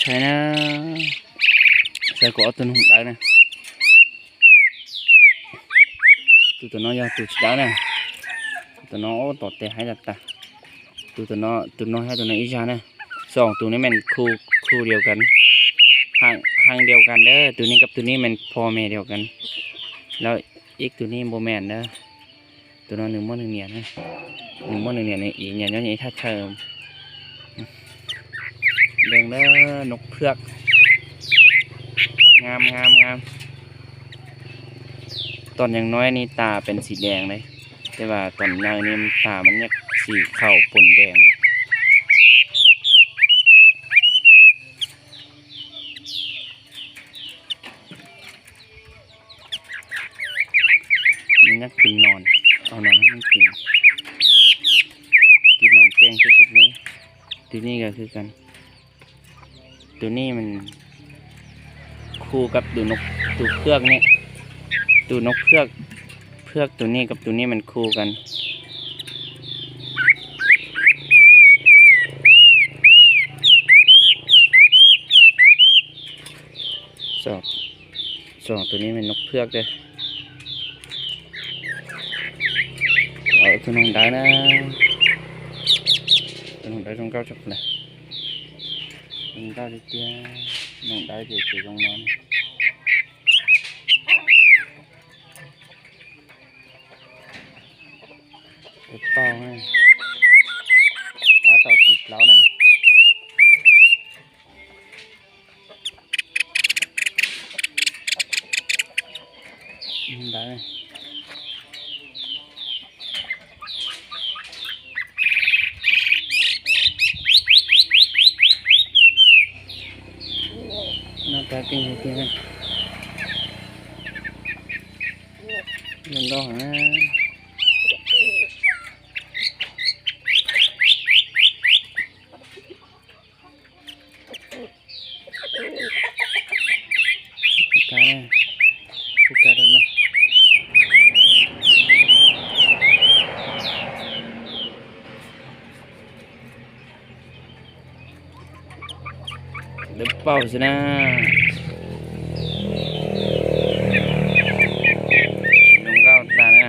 Saib na, saib kuv ob tug noog dawb na. Tus, tus no yog tus tsis dawb na. Tus no ub tom tes haib tas tas. Tus, tus no, tus no thiab tus no ib zag na. Xoom tus no mas khu, khu diav kas, hang diav kas dab, tus no kab tus no mas pho me diav kas. Lawm ib tus no npua me dab. Tus no nws muaj nws niam na, nws muaj nws niam, nws ib niam nyob ib thaj chaw. Deeg dab, nub phwaj, ngam ngam ngam. Tom yam no ne tas pes xim dees lawm, tes vas tom yam no tas mas nws xim khaum pum dees. Nws nyob kis no, kis no ceeb xwb xwb ne. Tus no yog kis kas. Tus no mas khu kab tus, tus phwaj ne, tus nub phwaj, phwaj tus no kab tus no mas khu kas. Xoom tus no mas nub phwaj dab. Tus noog dawb na, tus noog dawb zoo nkauj tshaj plaws. Zoo nkauj tiag tiag, noog dawb ces tsis zoo no. Tus tau na, tab tom kis plaub na. Ntawd. Noj kab keej tiag tiag. Zoo nkauj heev na. Kab, kub kab rau noj. Dawb paug xwb na. Zoo nkauj tas na.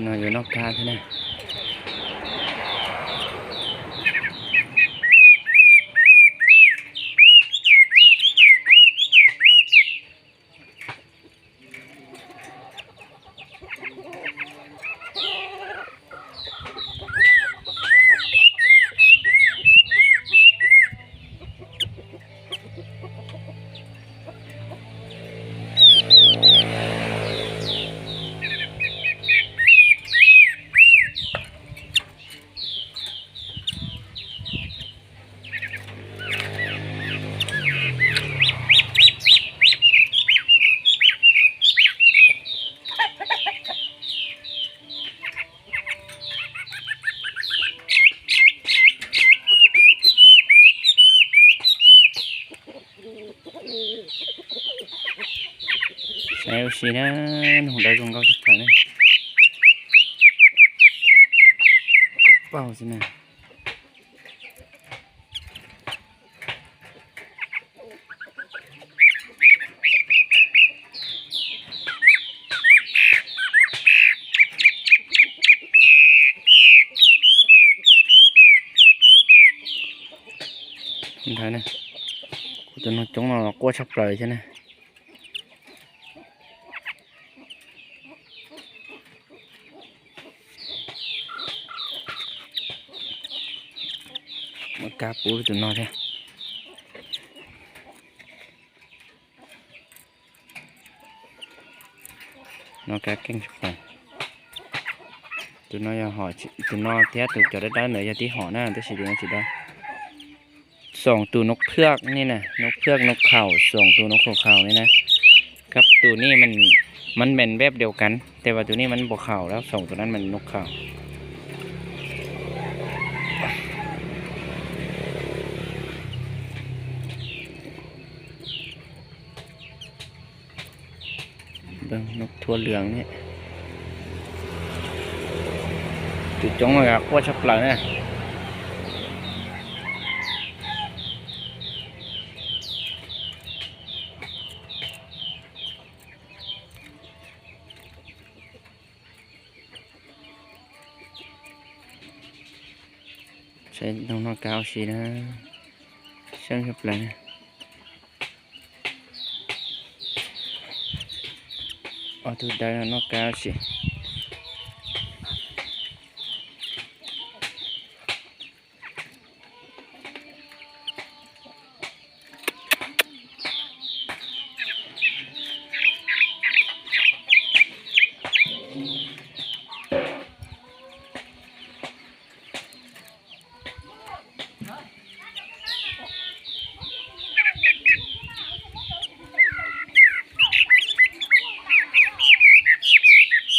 No yuav noj kab thiab na. Saib ua si na, noog dawb zoo nkauj tshaj plaws na. Paug xwb na. Ntawd na, kuv tus noog coob no los quaj tshaj plaws thiab na. Muab kab pub tus no thiab. No kab keej tshaj plaws. Tus no yog hom, tus no thiab tus cov dawb dawb ntawd yog tib hom na, tab sis tus no tsis dawb. Xoom tus nub phwaj ne na, nub phwaj nub khaum, xoom tus nub khaum khaum ne na. Kab tus no mas npes npeb diav kas, tes vas tus no mas npau khaum, xoom tus no mas nub khaum. Noj thua lwm ne. Tus coob mas quaj tshaj plaws na. Saib noog noj kab ua si na, seeb tshaj plaws na. Ob tug dawb no noj kab ua si.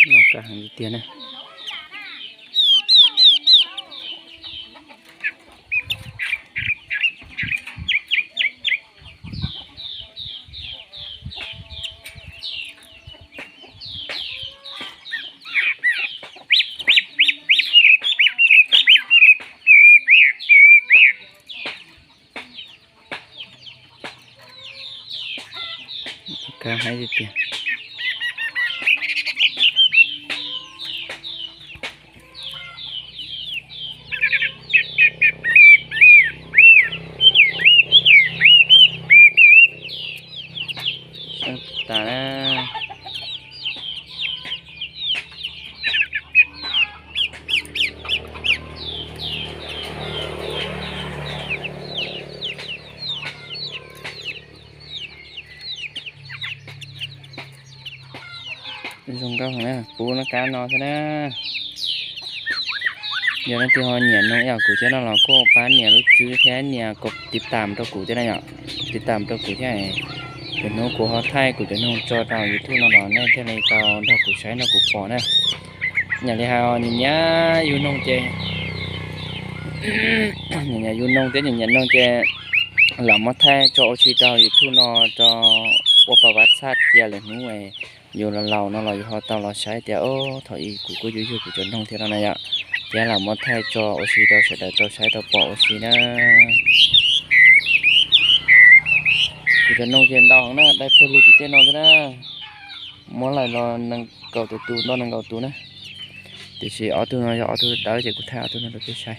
Noj kab heev tiag tiag na. Kab heev tiag tiag. Seeb tas na. Zoo nkauj heev na, pub noj kab no xwb na. Yog leej twg ho nyiam noog ib yam kuv thiab no los koj pab nias lub tswb thiab nias kos tiv tam rau kuv thiab na yom. Tiv tam rau kuv thiab, lwm hnub kuv ho thaij kuv cov noog tso rau YouTube no los nej thiaj li tau nrog kuv saib nrog kuv pom na. Nyiam li hais nyiam nyiam yug noog ces, nyiam nyiam yug noog thiab nyiam nyiam noog ces lam muab thaij tso ua si rau YouTube no rau, ua pa vaj txhaj cia lwm hnub yus laus laus no los yus ho tau los saib tias, o, thaum ub kuv kuj yug yug kuv cov noog thiab no na yom. Ces lam muab thaij tso ua si rau sawv daws tau saib tau pom ua si na. Kuv cov noog ces ntau heev na, dai pawg lug tim tej no xwb na. Muab lawm los nees nkaum tawm tus, ntau nees nkaum tus na. Tiam sis ob tug no yog ob tug dawb ces kuv thaij ob tug no rau peb saib.